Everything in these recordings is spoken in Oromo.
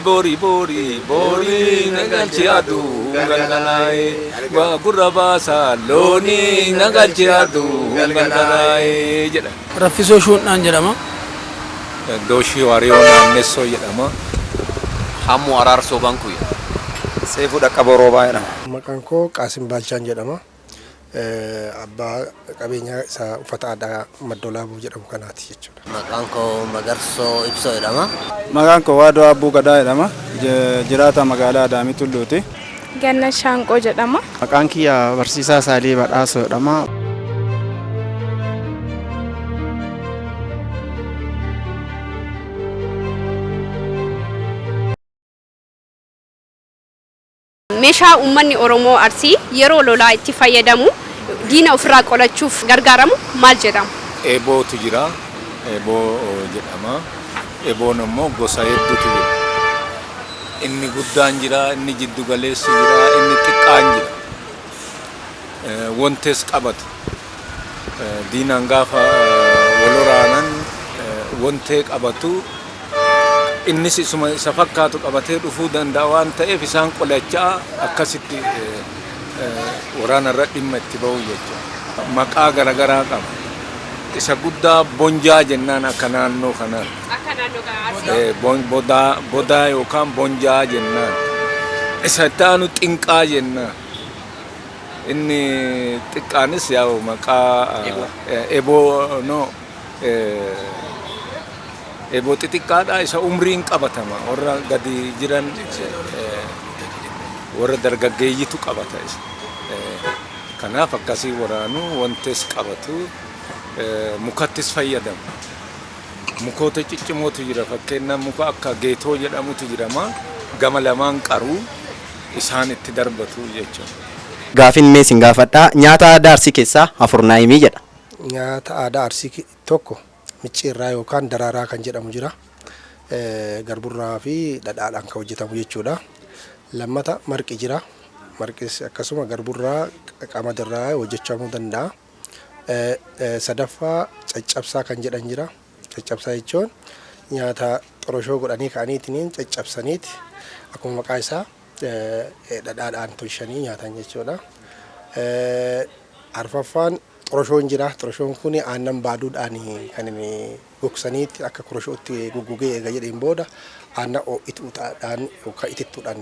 boori boori boori na galchi aduu galgalaa'e gurra baasaa loonii na galchi aduu galgalaa'e jedha. Raffisoo Shuundhaan jedhama. Dooshii Waariyoo Naannessoo jedhama. Hammoo Araarsoo Bankuu. Seefuu Dhaqqaboo Roobaa jedhama. Maqaan koo Qaasim Baalchaan jedhama. Abbaa qabeenyaa isaa uffata aadaa Maddoolaabuu jedhamu kanaati jechuudha. Maqaan koo Magarsoo Ibsoo jedhama. Maqaan koo Waadoo Abbuu Gadaa jedhama. Jiraata magaalaa Adaamii Tulluuti. Ganna Shaanqoo jedhama. Maqaan kiyya Barsiisaa Saalii Badhaasoo jedhama. Meeshaa uummanni Oromoo Arsii yeroo lolaa itti fayyadamu diina ofirraa qolachuuf gargaaramu maal jedhama? Eebootu jira. Eeboo jedhama. Eeboon immoo gosa hedduutu jira. Inni guddaan jira, inni jiddu galeessi jira, inni xiqqaan jira. Wantees qabatu. Diinaan gaafa wal waraanan wantee qabatu. Innis isuma isa fakkaatu qabatee dhufuu danda'a waan ta'eef isaan qolachaa akkasitti waraana irra dhimma itti bahu jechuudha. Maqaa garaagaraa qaba. Isa guddaa bonjaa jennaan akka naannoo kanaatti. Akka naannoo kanaa Bodaa yookaan bonjaa jennaan. Isa itti aanu xinqaa jennaan. Inni xiqqaanis yaa'u maqaa eboo no eboo xixiqqaadha isa umriin qabatama warra gadi jiran warra dargaggeeyyitu qabata isa. Kanaaf akkasii waraanuu wantes qabatu mukattis fayyadamu. Mukoota ciccimootu jira fakkeenyaaf muka akka geetoo jedhamutu jirama gama lamaan qaruu isaan itti darbatu jechuudha. Gaafin mee isin gaafadhaa nyaata aadaa Arsii keessaa afur naa himii jedha. Nyaata aadaa Arsii tokko micciirraa yookaan daraaraa kan jedhamu jira. Garburraa fi dhadhaadhaan kan hojjetamu jechuudha. Lammata marqi jira. Marqis akkasuma garburraa qamadirraa hojjetamuu danda'a. Sadaffaa caccabsaa kan jedhan jira. Caccabsaa jechuun nyaata xoroshoo godhanii ka'aniitiin caccabsaniiti akkuma maqaa isaa dhadhaadhaan tolchanii nyaatan jechuudha. Arfaffaan xoroshoon jira. Xoroshoon kun aannan baaduudhaan kan inni gogsaniitti akka koroshootti goggogee eega jedheen booda aannan ho'ituudhaan yookaan itittuudhaan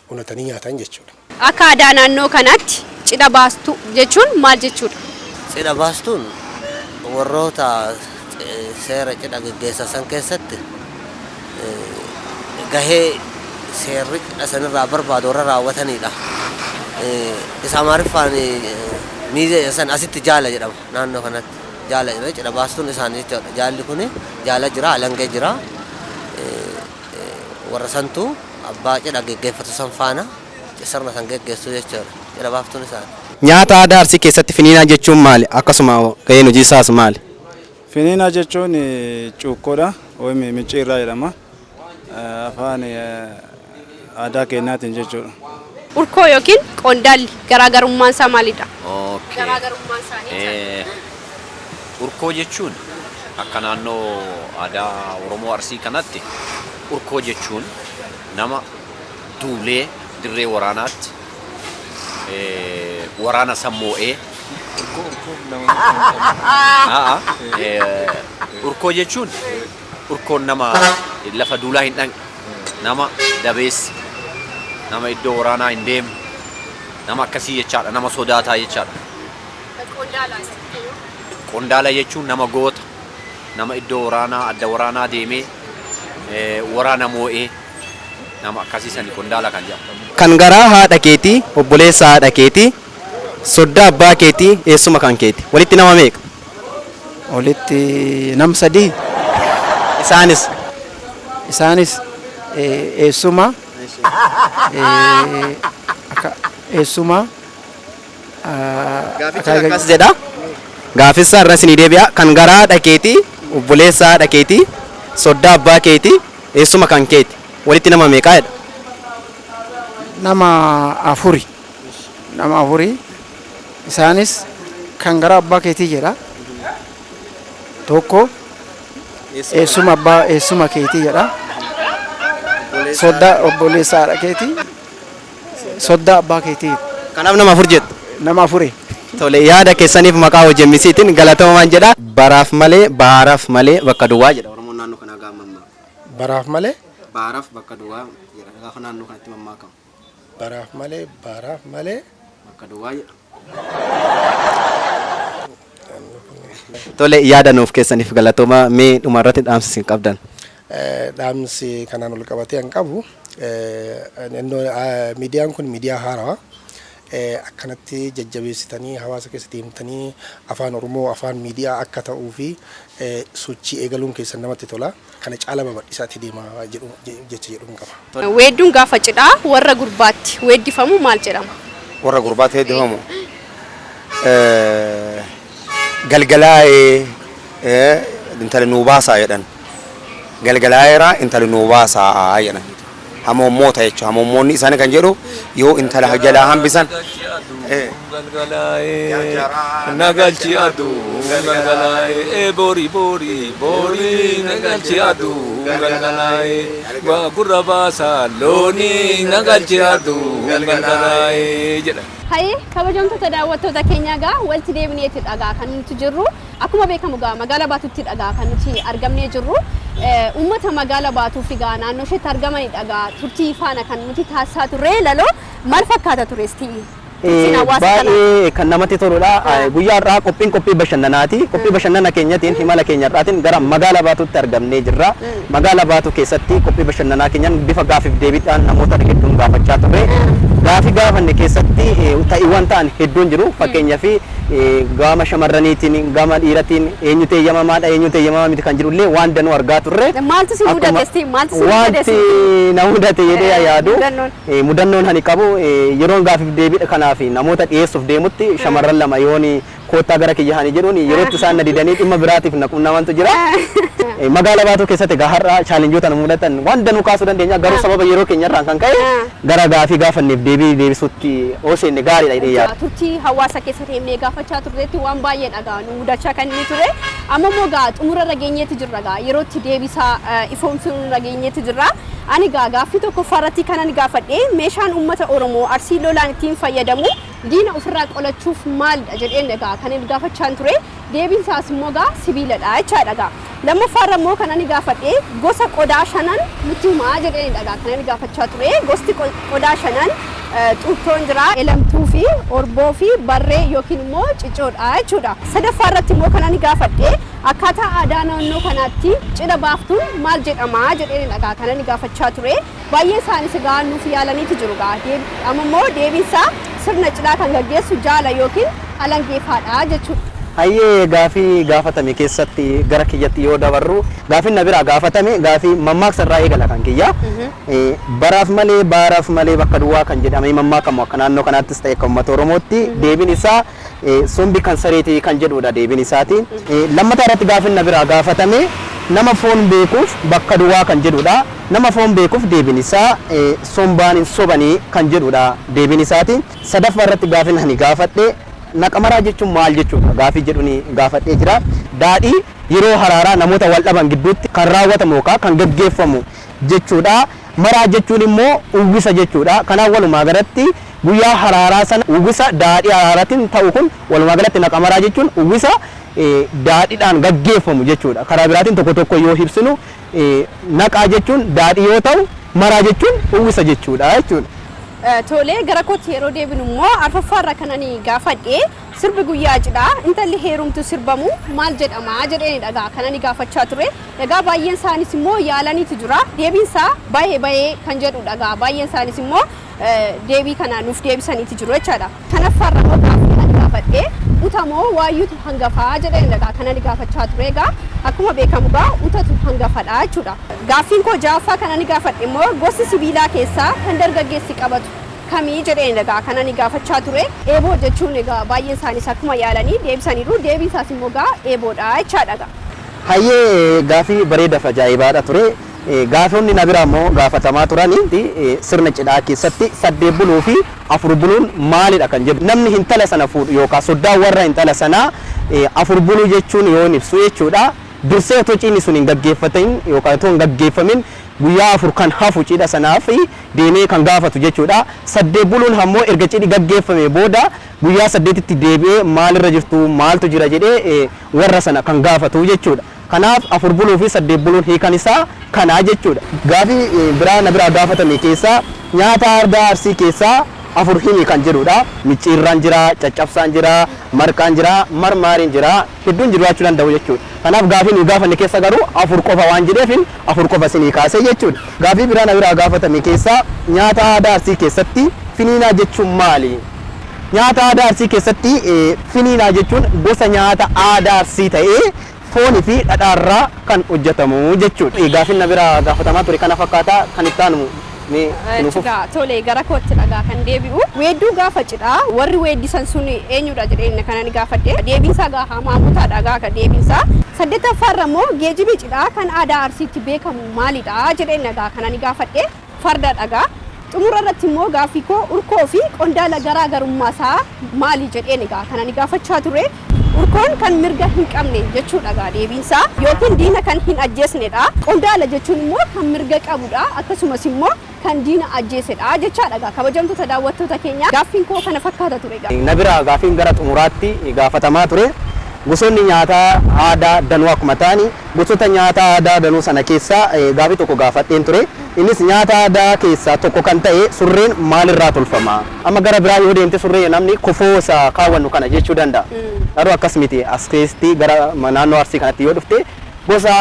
unatanii nyaatan jechuudha. Akka aadaa naannoo kanaatti cidha baastuu jechuun maal jechuudha? Cidha baastuun warroota seera cidha geggeessan san keessatti gahee seerri cidha sanirraa barbaadu warra raawwatanidha. Isa Amaariffaan miizee san asitti jaala jedhama naannoo kanatti. Jaala jedhama cidha baastuun isaanii jechuudha. Jaalli kun jaala jira alangee jira. Warra santu abbaa cidha geggeeffatu san faana sirna san geggeessu jechuudha. Cidha baaftuun isaanii. Nyaata aadaa Arsii keessatti finiinaa jechuun maali? Akkasuma gaheen hojii isaas maali? Finiinaa jechuun cuukkoodha. Wayim micciirraa jedhama. Afaan aadaa keenyaatiin jechuudha. Urkoo yookiin qondaalli garaagarummaan isaa maalidha? Okay. Garaagarummaan isaanii. Urkoo jechuun akka naannoo aadaa Oromoo Arsii kanatti urkoo jechuun nama duulee dirree waraanaatti waraana sammoo'ee urkoo jechuun urkoon nama lafa duulaa hin dhaqne nama dabeessa nama iddoo waraanaa hin deemne nama akkasii jechaadha nama sodaataa jechaadha. Qondaala jechuun nama goota nama iddoo waraanaa adda waraanaa deemee waraana moo'ee nama akkasii sani qondaala kan jedhamu. Kan garaa haadha keetii, obboleessa haadha keetii, soddaa abbaa keetii, eessuma kan keeti. Walitti nama meeqa? Walitti nam sadii. Isaanis? Isaanis eessuma akka eessuma Gaafichi akkas jedha. Gaafissa irra isinii deebi'a. Kan garaa haadha keetii, obboleessa haadha keetii, soddaa abbaa keetii, eessuma kan keeti. Walitti nama meeqaa jedha? Nama afuri. Nama afuri. Isaanis kan garaa abbaa keetii jedha. Tokko eessuma abbaa eessuma keetii jedha. Soddaa obboleessa haadha keetii. Soddaa abbaa keetii. Kanaaf nama 4 jettu. Nama afuri. Tole, yaada keessaniif maqaa hojjemmisiitiin galatoomaan jedha. Baraaf malee baaraaf malee bakka duwwaa jedha Oromoon naannoo kanaa gaafa mammaaksu. Baraaf malee. Baaraaf bakka duwwaa jedha gaafa naannoo kanatti mammaakamu. Baraaf malee baaraaf malee. Bakka duwwaa jedha. Tole, yaada nuuf keessaniif galatooma. Mee dhumarratti dhaamsa isin qabdan. Dhaamsi kanaan ol qabatee an qabu, miidiyaan kun miidiyaa haarawaa akkanatti jajjabeessitanii hawaasa keessa deemtanii afaan Oromoo afaan miidiyaa akka ta'uu fi sochii eegaluun keessan namatti tola. Kana caala babal'isaatti deemaa jedhu jecha jedhuun qaba. Weedduun gaafa cidhaa warra gurbaatti weeddifamu maal jedhama? Warra gurbaatti weeddifamu. Galgalaa'ee intali nuu baasaa jedhan. Galgalaa'eera, intali nuu baasaa jedhan. Hamoommoota jechuudha. Hamoommoonni isaanii kan jedhu yoo intala jalaa hambisan. Nagalchi aduu galgalaa'ee, boori boori boori, nagalchi aduu galgalaa'ee, gurra baasaa loonii, nagalchi aduu galgalaa'ee jedha. Hayee, kabajamtoota daawwattoota keenyaa, gaa walitti deebineeti dhagaa kan nuti jirru. Akkuma beekamu gaa magaalaa Baatutti dhagaa kan nuti argamnee jirru. Uummata magaalaa Baatuu fi gaa naannoo isheetti argamanidha gaa turtii faana kan nuti taasisaa turre. Laloo, maal fakkaata ture istii? Baay'ee kan namatti toludha. Guyyaa har'aa qophiin qophii bashannanaati. Qophii bashannana keenyatiin imala keenya har'aatiin gara magaalaa Baatuutti argamnee jirra. Magaalaa Baatuu keessatti qophii bashannanaa keenyaan bifa gaafiif deebiidhaan namoota hedduun gaafachaa turre. Gaafii gaafanne keessatti ta'iiwwan ta'an hedduun jiru. Fakkeenyaaf, gama shamarraniitiin, gama dhiiratiin eenyutu eeyyamamaadha, eenyutu eeyyamamaa miti kan jedhullee waan danuu argaa turre. Maaltu si mudate istii? Maaltu si mudate? Wanti na mudate jedhee yaadu, mudannoon ani qabu, yeroon gaafiif deebiidha kanaaf namoota dhiyeessuuf deemutti shamarran lama yoon koottaa gara kiyya hani jedhuun yerootti isaan na didanii dhimma biraatiif na qunnamantu jira. Magaalaa Baatuu keessatti egaa har'a challengeoota nu mudatan waan danuu kaasuu dandeenya, garuu sababa yeroo keenyarraan kan ka'e gara gaafii gaafanneef deebii deebisuutti oo seenne gaariidha jedhee yaada. Turtii hawaasa keessa deemnee gaafachaa turreetti waan baay'ee dhagaa nu mudachaa kan inni ture. Amma immoo gaa xumura rageenyeetti jirra, gaa yerootti deebisaa ifoomsuu rageenyeetti jirra. Ani gaa gaaffii tokkoffaa irratti kan ani gaafadhe, meeshaan uummata Oromoo Arsii lolaan ittiin fayyadamu diina ofirraa qolachuuf maalidha jedheen egaa kan inni gaafachaa ture. Deebiin isaas immoo gaa sibiiladha jechaadha gaa. Lammaffaarra immoo kan ani gaafadhe, gosa qodaa shanan nutti himaa jedheenidha gaa kan ani gaafachaa ture. Gosti qodaa shanan xuuttoon jira, elemtuu fi orboo fi barree yookiin immoo cicoodha jechuudha. Sadaffaa irratti immoo kan ani gaafadhe, akkaataa aadaa naannoo kanaatti cidha baaftuun maal jedhama jedheenidha gaa kan ani gaafachaa ture. Baay'ee isaanis egaa nuuf yaalaniiti jiru gaa. Amma immoo deebiinsaa sirna cidhaa kan gaggeessu jaala yookiin alangeefaadha jechuudha. Hayyee, gaafii gaafatame keessatti gara kiyyatti yoo dabarru, gaafiin na biraa gaafatame gaafii mammaaksa irraa eegala kan kiyya. Baraaf malee baaraaf malee bakka duwwaa kan jedhamee mammaakamu akka naannoo kanaattis ta'e akka uummata Oromootti, deebiin isaa sombi kan sareetii kan jedhudha deebiin isaati. Lammataa irratti gaafiin na biraa gaafatame nama foon beekuuf bakka duwwaa kan jedhudha. Nama foon beekuuf deebiin isaa sombaan hin sobanii kan jedhudha deebiin isaati. Sadaffaa irratti gaafiin ani gaafadhe, naqamaraa jechuun maal jechuudha gaafii jedhuni gaafadhee jira. Daadhii yeroo haraaraa namoota wal dhaban gidduutti kan raawwatamu yookaan kan gaggeeffamu jechuudha. Maraa jechuun immoo uwwisa jechuudha. Kanaaf walumaa galatti guyyaa haraaraa sana uwwisa daadhii haraaraatiin ta'u kun, walumaa galatti naqamaraa jechuun uwwisa daadhiidhaan gaggeeffamu jechuudha. Karaa biraatiin tokko tokko yoo ibsinu, naqaa jechuun daadhii yoo ta'u, maraa jechuun uwwisa jechuudha jechuudha. Tolee, gara kootti yeroo deebinu immoo arfaffaarra kan ani gaafadhe, sirbi guyyaa cidhaa intalli heerumtu sirbamu maal jedhama jedheenidha gaa kan ani gaafachaa ture. Egaa baay'een isaanis immoo yaalaniitu jira. Deebiin isaa baay'ee baay'ee kan jedhudha gaa. Baay'een isaanis immoo deebii kana nuuf deebisaniiti jiru jechaadha. Kanaffaarra immoo gaaffii ani gaafadhe, utamoo waayyutu hangafaa jedheenidha gaa kan ani gaafachaa ture. Egaa akkuma beekamu gaa utatu hangafadha jechuudha. Gaaffiin koo ja'affaa kan ani gaafadhe immoo, gosti sibiilaa keessaa kan dargaggeessi qabatu kamii jedheen egaa kan ani gaafachaa ture. Eeboo jechuun egaa baay'een isaanis akkuma yaalanii deebisaniiru. Deebiin isaas immoo gaa eeboodha jechaadha gaa. Hayyee, gaafii bareedaaf ajaa'ibaadha ture. Gaafonni na biraa immoo gaafatamaa turan, sirna cidhaa keessatti 8 buluu fi 4 buluun maalidha kan jedhu. Namni intala sana fuudhu yookaan soddaan warra intala sanaa 4 buluu jechuun yoo ibsu jechuudha. Dursee otoo cidhi sun hin gaggeeffatin yookaan otoo hin gaggeeffamin guyyaa 4 kan hafu cidha sanaaf deemee kan gaafatu jechuudha. 8 buluun ammoo erga cidhi gaggeeffame booda guyyaa 8tti deebi'ee maalirra jirtu maaltu jira jedhee warra sana kan gaafatu jechuudha. Kanaaf 4 buluu fi 8 buluun hiikan isaa kanaa jechuudha. Gaafii biraa na biraa gaafatame keessaa nyaata aadaa Arsii keessaa 4 himi kan jedhudha. Micciirraan jira, caccabsaan jira, marqaan jira, marmaariin jira, hedduun jiraachuu danda'u jechuudha. Kanaaf gaafii nu gaafanne keessa garuu 4 qofa waan jedheefin 4 qofa isinii kaasee jechuudha. Gaafii biraa na biraa gaafatame keessaa nyaata aadaa Arsii keessatti finiinaa jechuun maali? Nyaata aadaa Arsii keessatti finiinaa jechuun gosa nyaata aadaa Arsii ta'ee foonii fi dhadhaarraa kan hojjetamu jechuudha. Gaafiin na biraa gaafatamaa ture kana fakkaata kan itti aanu mee nuuf. Egaa tole gara kootti dhagaa kan deebi'u. Weedduu gaafa cidhaa warri weeddisan sun eenyudha jedhee kana ni gaafadhe. Deebiinsaa gaa hamaamotaadha gaa kan deebiinsaa. 8ffaarra immoo geejibii cidhaa kan aadaa Arsiitti beekamu maalidha jedhee nagaa kana ni gaafadhe. Farda dhagaa. Xumura irratti immoo gaaffii koo urkoo fi qondaala garaagarummaa isaa maali jedhee egaa kana ni gaafachaa ture. Urkoon kan mirga hin qabne jechuudha gaa deebiinsaa yookiin diina kan hin ajjeesnedha. Qondaala jechuun immoo kan mirga qabudha akkasumas immoo kan diina ajjeesedha jechaadha gaa kabajamtoota daawwattoota keenya gaaffiin koo kana fakkaata ture gaa. Na biraa gaaffiin gara xumuraatti gaafatamaa ture. Gosoonni nyaataa aadaa danuu akkuma ta'ani gosoota nyaataa aadaa danuu sana keessaa gaaffii tokko gaafadheen ture. Innis nyaata aadaa keessaa tokko kan ta'e surreen maalirraa tolfama? Amma gara biraa yoo deemte surree namni kofoo isa kaawwannu kana jechuu danda'a. Garuu akkas miti as keessatti gara naannoo Arsii kanatti yoo dhufte gosa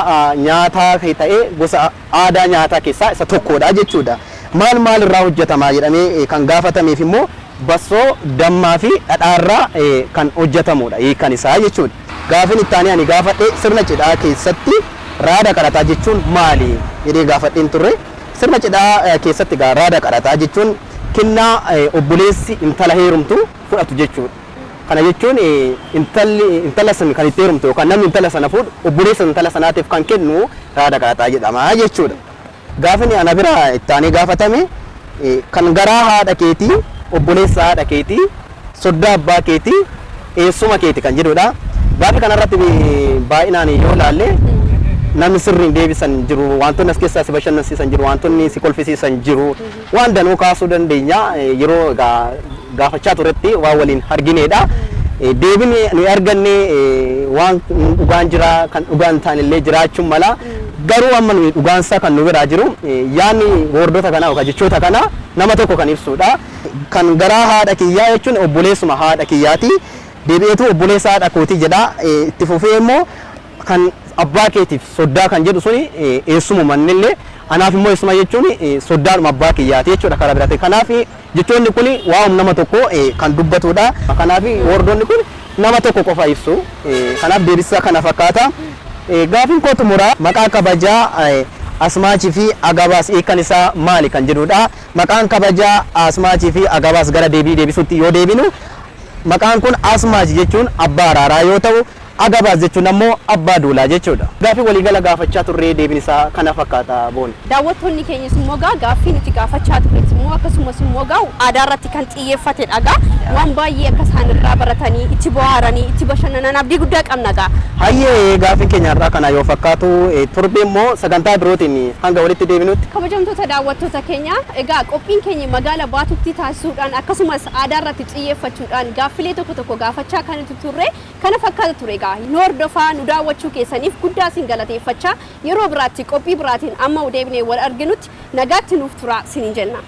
nyaataa ta'e gosa aadaa nyaataa keessaa isa tokkodha jechuudha. Maal maalirraa hojjetama jedhamee kan gaafatameef immoo bassoo dammaa fi dhadhaarraa kan hojjetamudha hiikan isaa jechuudha. Gaafin itti aanee ani gaafadhe sirna cidhaa keessatti raada qarataa jechuun maali jedhee gaafadheen turre. Sirna cidhaa keessatti raada qarataa jechuun kennaa obboleessi intala heerumtu fudhatu jechuudha. Kana jechuun intala sana kan itti heerumtu yookaan namni intala sana fuudhu obboleessa intala sanaatiif kan kennu raada qarataa jedhama jechuudha. Gaafni ana bira itti aanee gaafatame kan garaa haadha keetii, obboleessa haadha keetii, soddaa abbaa keetii, eessuma keeti kan jedhudha. Gaafi kanarratti baay'inaan yoo ilaalle namni sirriin deebisan jiru, wantoonni as keessaa si bashannansiisan jiru, wantoonni si kolfisiisan jiru, waan danuu kaasuu dandeenya. Yeroo gaafachaa turetti waan waliin argineedha. Deebiin nuyi arganne waan dhugaan jira kan dhugaan taanillee jiraachuun mala. Garuu amma nuyi dhugaansaa kan nu biraa jiru yaanni woordota kanaa yookaan jechoota kanaa nama tokko kan ibsudha. Kan garaa haadha kiyyaa jechuun obboleessuma haadha kiyyaati. Deebi'eetu obboleessa haadha kootii jedha. Itti fufee immoo kan abbaa keetiif soddaa kan jedhu suni eessumuma innillee anaaf immoo eessuma jechuun soddaadhuma abbaa kiyyaati jechuudha karaa biraatti. Kanaaf jechoonni kun waa'um nama tokko kan dubbatudha. Kanaaf woordoonni kun nama tokko qofa ibsu. Kanaaf deebisaa kana fakkaata. Gaafiin koo xumuraa maqaa kabajaa Asmaachii fi Agabaas hiikan isaa maali kan jedhudha. Maqaan kabajaa Asmaachii fi Agabaas gara deebii deebisuutti yoo deebinu maqaan kun Asmaach jechuun abbaa araaraa yoo ta'u Agabaas jechuun ammoo abbaa duulaa jechuudha. Gaaffii waliigala gaafachaa turree deebiin isaa kana fakkaata boon. Daawwattoonni keenyas immoo gaa gaaffii nuti gaafachaa turres immoo akkasumas immoo gaa aadaa irratti kan xiyyeeffatedha gaa waan baay'ee akka isaan irraa baratanii itti bohaaranii itti bashannanan abdii guddaa qabna gaa. Hayyee gaaffiin keenya irraa kana yoo fakkaatu torbee immoo sagantaa birootiin hanga walitti deebinutti. Kabajamtoota daawwattoota keenya egaa qophiin keenya magaala Baatutti taasisuudhaan akkasumas aadaa irratti xiyyeeffachuudhaan gaaffilee tokko tokko gaafachaa kan turre kana fakkaata ture egaa nu hordofaa nu daawwachuu keessaniif guddaa isin galateeffachaa yeroo biraatti qophii biraatiin amma deebinee wal arginutti nagaatti nuuf tura isiniin jenna.